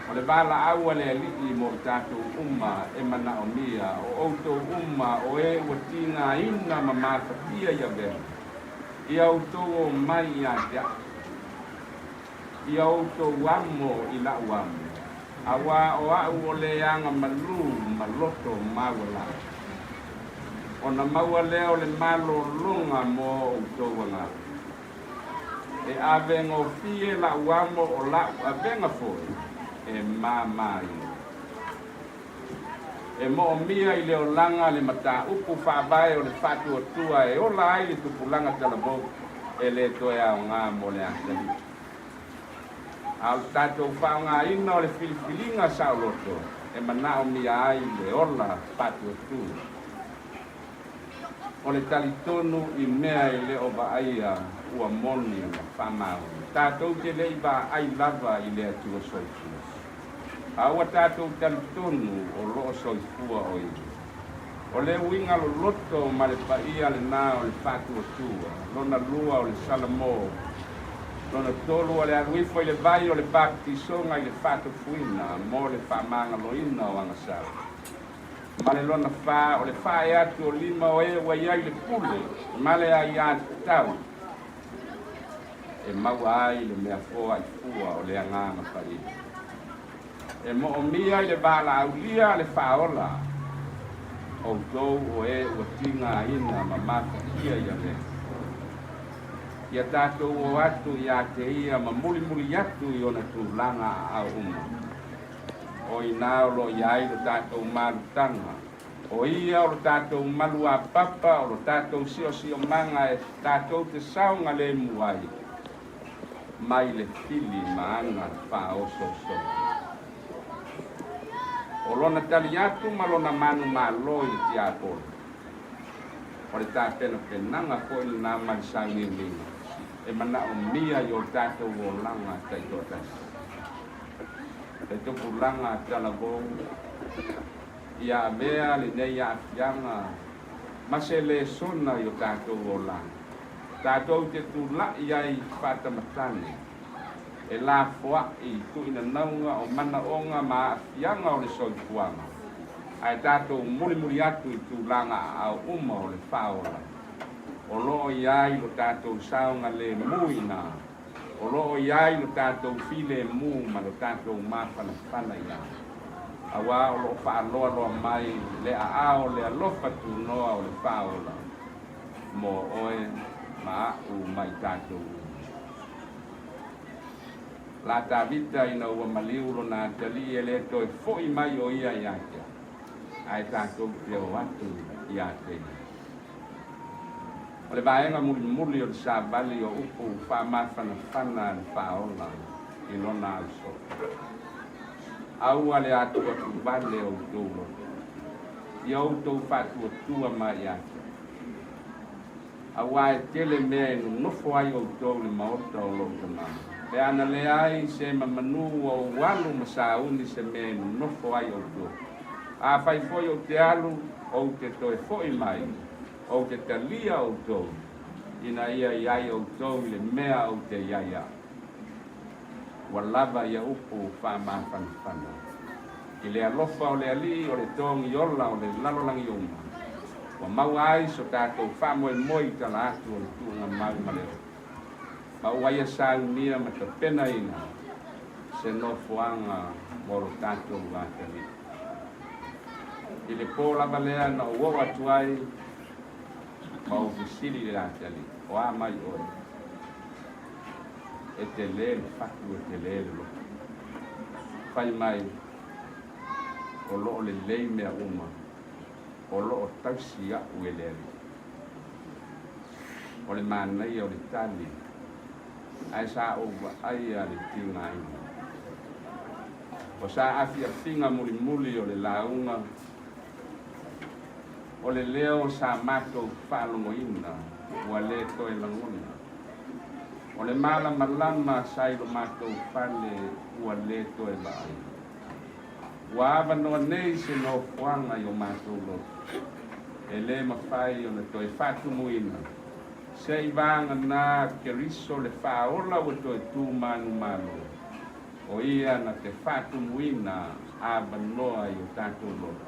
O le valaau a le Alii mo i tatou uma e manaomia, o outou uma o e ua tigaina ma mafatia i avega, ia outou o mai ia te au. Ia outou amo i la'u amo, auā o a'u o le aga malū ma loto maualalo. Ona maua lea o le malologa mo outou agaga. E ave gofie la'u amo o la'u avega foi e māmā ia. E moomia i le olaga le mataupu faavae o le faatuatua e ola ai le tupulaga talavou e lē toe aoga mo le atalii. A o le tatou faaaogaina o le filifiliga saoloto e manaomia ai le ola faatuatua. O le talitonu i mea e le o vaaia ua moni ma faamaoni. Tatou te le i vaai lava i le Atua soifua. A ua tatou talitonu o lo o soifua o Ia. O le uiga loloto ma le paia lena o le faatuatua, lona lua o le Salamo, lona tolu o le alu ifo i le vai o le baptisoga i le faatofuina mo le faamagaloina o agasala, ma le lona fa o le faae atu o lima o e ua i ai le pule ma le aiatatau e maua ai le mea foaifua o le Agaga Paia. E moomia i le valaaulia a le Faaola, outou o e ua tigaina ma mafatia i avega. Ia tatou o atu ia te ia ma mulimuli atu i ona tulaga aao uma. O inā o lo o i ai lo tatou malutaga, O ia o lo tatou maluapapa, o lo tatou siosiomaga e tatou te saogalemu ai mai le fili ma ana faaosoosoga. O lona tali atu ma lona manumalo i le tiapolo, o le tapenapenaga foi lena ma le sauniuniga e manaomia i o tatou olaga taitoatasi. Le tupulaga talavou. Ia avea lenei aafiaga ma se lesona i o tatou olaga. Tatou te tula'i ai faatamatane e lafoa'i tu'inanauga o manaoga ma aafiaga o le soifuaga, ae tatou mulimuli atu i tulaga aao uma o le Faaola o loo i ai lo tatou saogalēmū iinā, o loo i ai lo tatou filēmū ma lo tatou mafanafana iā, auā o loo faaloaloa mai le aao o le alofa tunoa o le Faaola mo oe ma a'u ma i tatou uma. La Tavita ina ua maliu lona atalii e lē toe fo'i mai o ia iā te a'u, ae tatou te o atu iā te ia. O le vaega mulimuli o le savali o upu faamafanafana a le Faaola i lona ausoo. Aua le atuatuvale outou loto, ia outou faatuatua mai ia te Au. Auā e tele mea e nonofo ai outou i le maota o lou Tamā, pe ana leai se ma manū ua ou alu ma sauni se mea e nonofo ai outou. Afai foi ou te alu, ou te toe fo'i mai, ou te talia outou, ina ia i ai outou i le mea ou te i ai a'u. Ua lava ia upu faamafanafana. I le alofa o le Alii o le togi ola o le lalolagi uma, ua maua ai so tatou faamoemoe i tala atu o le tuugamau ma le ola, ma ua ia saunia ma tapenaina se nofoaga mo lo tatou atalii. I le pō lava lea na ou oo atu ai ma ou fesili i le atalii, O a mai oe? E telē le fatu, e telē le loto. Fai mai, o loo lelei mea uma, o loo tausi a'u e le Alii. O le manaia o le tali, ae sa ou vaaia le tigaina. O sa afiafiga mulimuli o le lauga, o le leo sa matou faalogoina ua lē toe lagona. O le malamalama sa i lo matou fale ua lē toe vaai. Ua avanoa nei se nofoaga i o matou loto, e lē mafai ona toe faatumuina, se'i vagana Keriso le Faaola ua toe tū manumalo, o ia na te faatumuina avanoa i o tatou loto,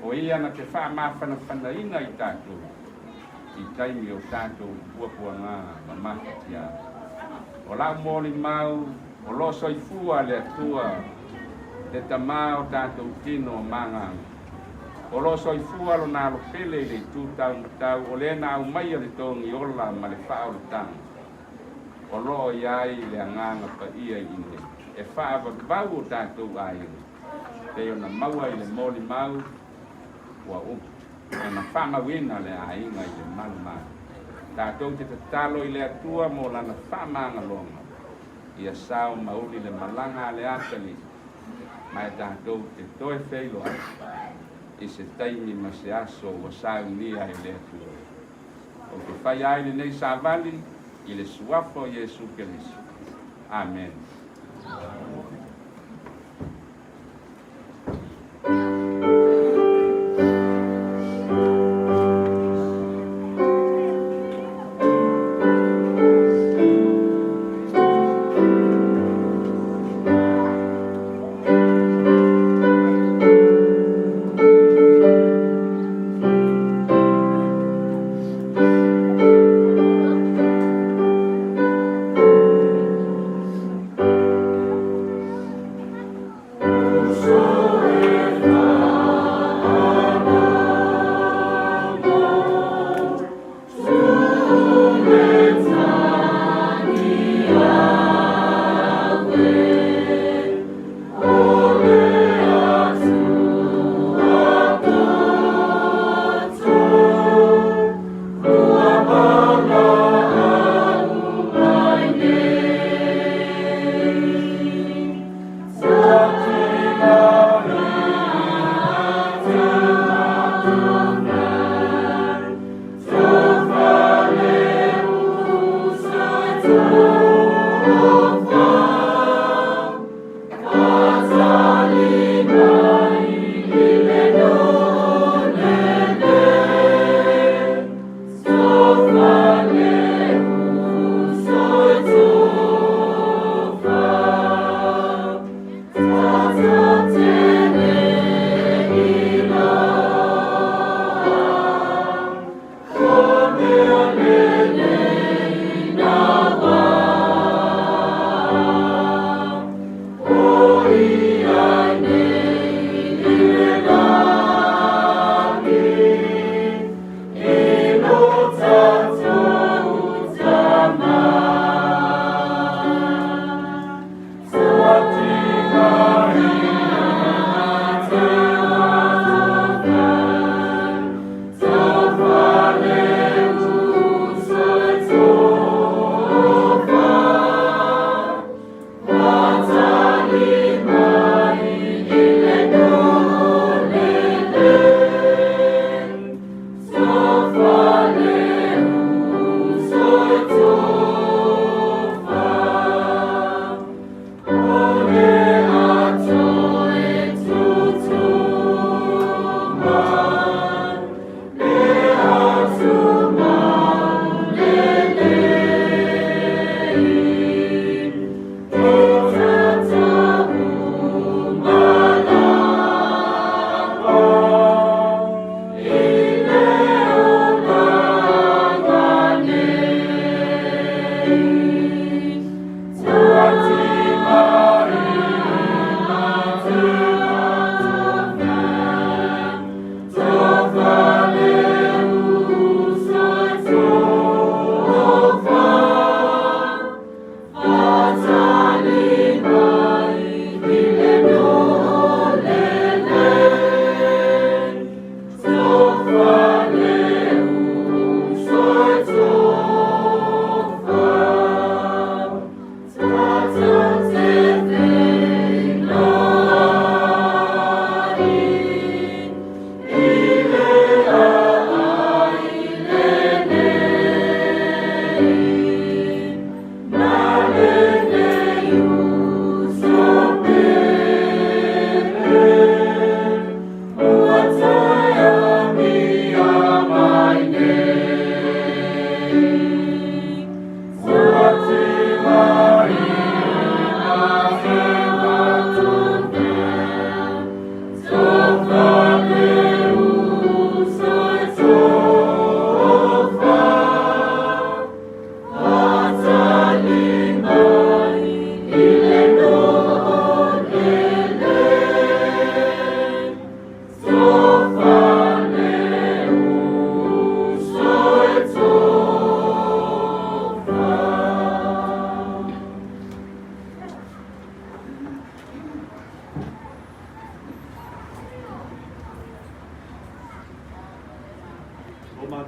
o ia na te faamafanafanaina i tatou i taimi o tatou puapuagā ma mafatiā. O la'u molimau, o loo soifua le Atua, le Tamā o tatou tino ma agaga. O loo soifua Lona Alo pele i le itu taumatau o lē na aumaia le togi ola ma le faaolataga. O loo i ai le Agaga Paia i inei e faavavau o tatou aiga pei ona maua i le molimau ua ona faamauina le aiga i le malumalu. Tatou te tatalo i le Atua mo Lana faamagaloga, ia sao mauli le malaga a le atalii, ma e tatou te toe feiloai i se taimi ma se aso ua saunia e le Atua. Ou te faia ai lenei savali i le Suafa o Iesu Keriso. Amene.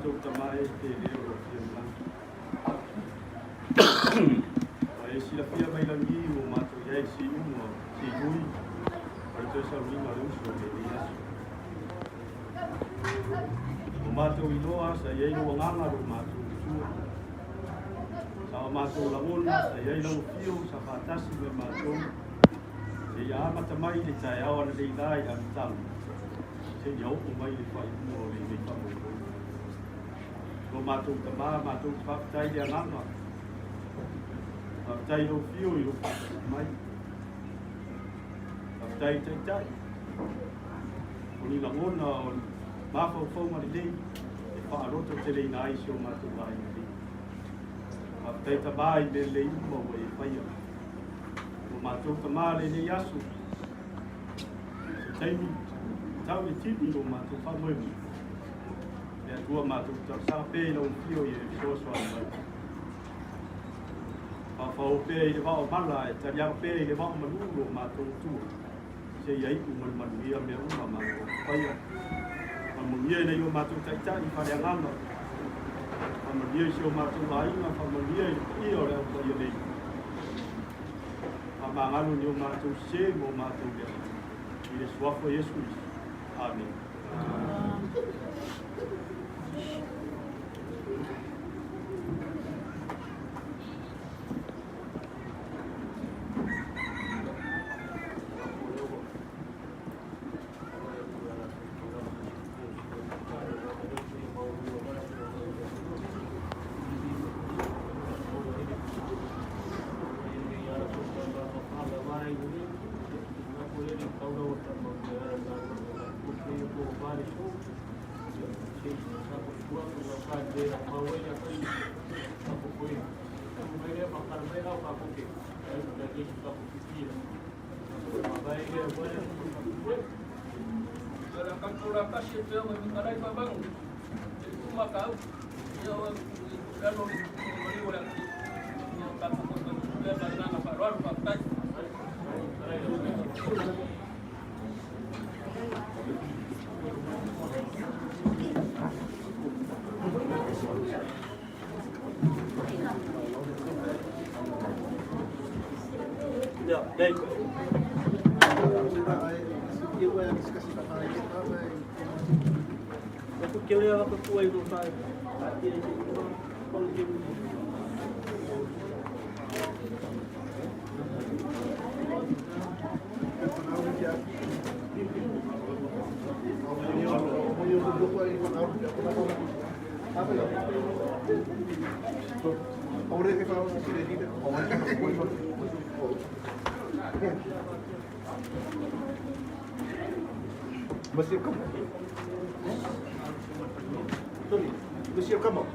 Matou Tamā e pele o lou Afio i lagi. Ua e silafia mai lagi ua matou i ai i le siuga, siui o le toe sauniga o le uso i lenei aso. Ua matou iloa sa i ai lou agaga lo matou Atua. Sa o matou lagona sa i ai lau afio sa faatasi ma i matou seia amata mai le taeao ananei la i le amataga seia oo mai le faaiuga o lenei faamoemoe. Lo matou Tamā, matou te faafetai i le agaga. Faafetai i lou afio i lou faatasi mai. Faafetai i Taitai. O ni lagona o ni mafaufauga lelei e faalototeleina ai si o matou aiga nei. Faafetai Tamā i mea lelei uma ua e faia. Lo matou Tamā lenei aso, se taimi tau le tini lo matou faamoemoe. Le Atua matou talosaga pea i lau afio ia e fesoasoani mai. Faafao pea i le vao mala e taliaga pea i le vao malu lo matou Atua. Seia iu ma le manuia mea uma matou faia. Faamanuia i nai o matou taitai faaleagaga. Faamanuia i si o matou aiga, faamanuia i le paia o le au paia nei. Faamagalo ni o matou sese ma o matou leaga. I le suafa o Iesu Keriso. Amene. Monsieur, comment? Monsieur, comment?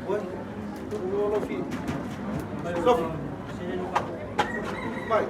Ouais. Sophie. Bye.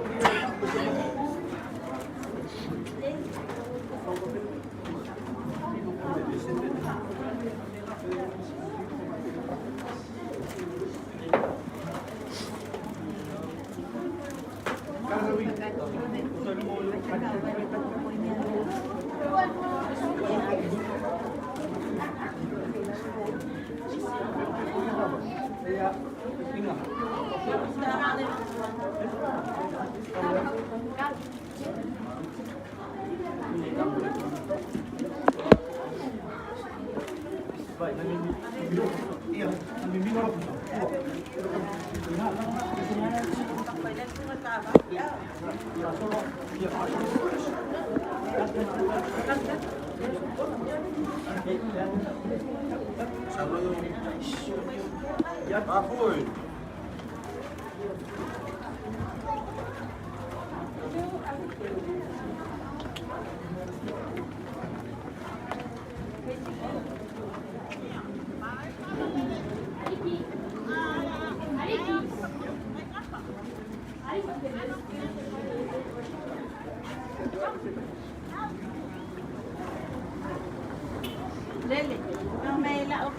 Lele, no me la